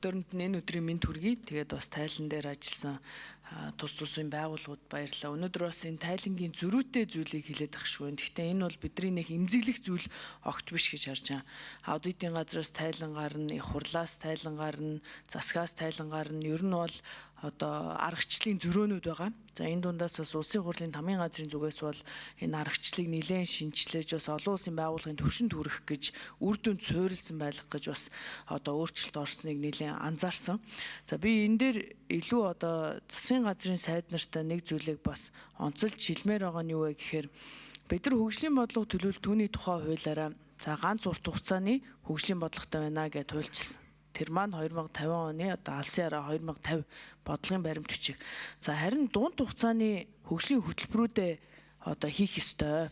Дөрөнд нь энэ өдрийн мэнд хүргэе. Тэгээд бас тайлан дээр ажилласан тус тусын байгууллагууд баярлалаа. Өнөөдөр бас энэ тайлангийн зөрүүтэй зүйлийг хэлээд ах шиг байна. Гэхдээ энэ бол бидний нэг эмзэглэх зүйл огт биш гэж харж байгаа. Аудитын газраас тайлан гарна, их хурлаас тайлан гарна, засгаас тайлан гарна. Ер нь бол одоо аргачлалын зөрөөнүүд байгаа. За, энэ дундаас бас улсын хурлын тамийн газрын зүгээс бол энэ аргачлалыг нэлээд шинэчлэж, бас олон улсын байгууллагын түвшинд хүрэх гэж үр дүнд суурилсан байх гэж бас одоо өөрчлөлт орсныг нэлээд анзаарсан. За, би энэ дээр илүү одоо засгийн газрын сайд нартай нэг зүйлийг бас онцолж хэлмээр байгаа нь юу вэ гэхээр бид нар хөгжлийн бодлого төлөөлөл түүний тухай хуулиараа, за, ганц урт хугацааны хөгжлийн бодлоготой байна гэж хуульчилсан. Тэр маань 2050 оны одоо алсын хараа 2050 бодлогын баримт бичиг. За, харин дунд хугацааны хөгжлийн хөтөлбөрүүдээ одоо хийх ёстой.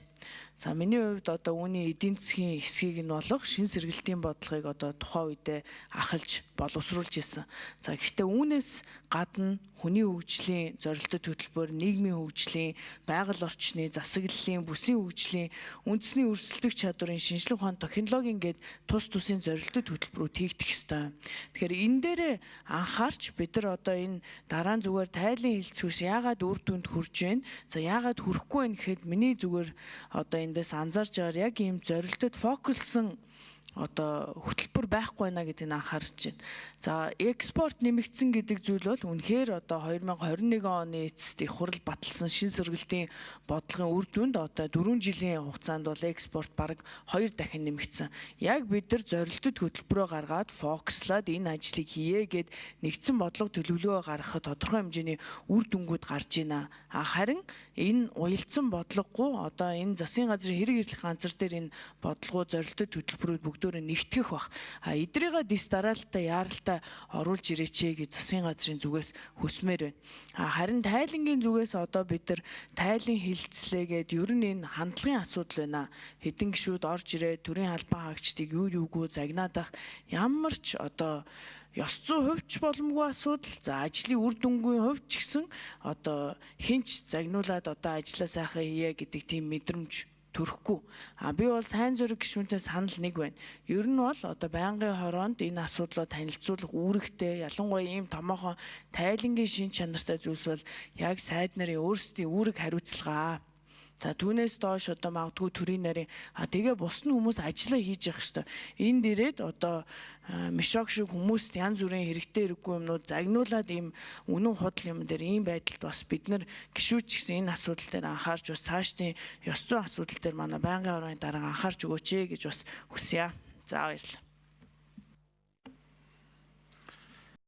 За, миний хувьд одоо үүний эдийн засгийн хэсгийг нь болох шинэ сэргэлтийн бодлогыг одоо тухайн үедээ ахалж боловсруулж исэн. За, гэхдээ үүнээс гадна хүний хөгжлийн зорилттой хөтөлбөр, нийгмийн хөгжлийн, байгаль орчны, засаглалын, бүсийн хөгжлийн, үндэсний өрсөлдөх чадварын, шинжлэх ухаан, технологийн гээд тус тусын зорилттой хөтөлбөрүүд хийгдэх ёстой. Тэгэхээр энэ дээрээ анхаарч бид нар одоо энэ дараа нь зүгээр тайлан хэлцүүш яагаад үр дүнд хүрж байна? За, яагаад хүрэхгүй байна гэхэд миний зүгээр одоо эндээс анзаарч байгаагаар яг ийм зорилтод фокуслсан одоо хөтөлбөр байхгүй байна гэдгийг анхаарч байна. За, экспорт нэмэгдсэн гэдэг зүйл бол үнэхээр одоо 2021 оны эцэст их хурал баталсан шинэ сэргэлтийн бодлогын үр дүнд одоо 4 жилийн хугацаанд бол экспорт бараг 2 дахин нэмэгдсэн. Яг бид нар зорилтод хөтөлбөрөө гаргаад, фокуслаад энэ ажлыг хийе гээд нэгдсэн бодлого төлөвлөгөө гаргахад тодорхой хэмжээний үр дүнгууд гарч байна. А харин энэ уялдсан бодлогогүй одоо энэ засгийн газрын хэрэг эрхлэх ганцар дээр энэ бодлогоо, зорилтод хөтөлбөрүүд бүгдөөрөө нэгтгэх бах. А эдрийга дис дараалалтай, яаралтай оруулж ирээч гэж засгийн газрын зүгээс хүсмээр байна. А харин тайлангийн зүгээс одоо бид нар тайлан хилцлээгээд ер нь энэ хандлагын асуудал байна. Хэдэн гишүүд орж ирээд төрийн албан хаагчдыг юу юугүй загнаадах ямар ч одоо ёс зүйн хувьч боломгүй асуудал. За, ажлын үр дүнгийн хувьд ч гэсэн одоо хинч загнуулаад одоо ажлаа сайхан хийе гэдэг тийм мэдрэмж төрөхгүй. А би бол сайн зэрэг гишүүнтэй санал нэг байна. Ер нь бол одоо байнгын хороонд энэ асуудлаа танилцуулах үүрэгтэй, ялангуяа ийм томоохон тайлангийн шин чанартай зүйлс бол яг сайд нарын өөрсдийн үүрэг хариуцлага. За, түүнээс доош одоо магадгүй төрийн нарийн, а тэгээ бус нь хүмүүс ажиллаа хийж явах хэвээр. Энд ирээд одоо мешок шиг хүмүүст янз бүрийн хэрэгтэй хэрэггүй юмнууд загнуулаад ийм үнэн худал юм дээр ийм байдалд бас бид нар гişүүч гэсэн энэ асуудал дээр анхаарч, бас цаашдын ёс зүйн асуудал дээр манай байнгын орооны дарга анхаарч өгөөч ээ гэж бас хүсье. За, баярлалаа.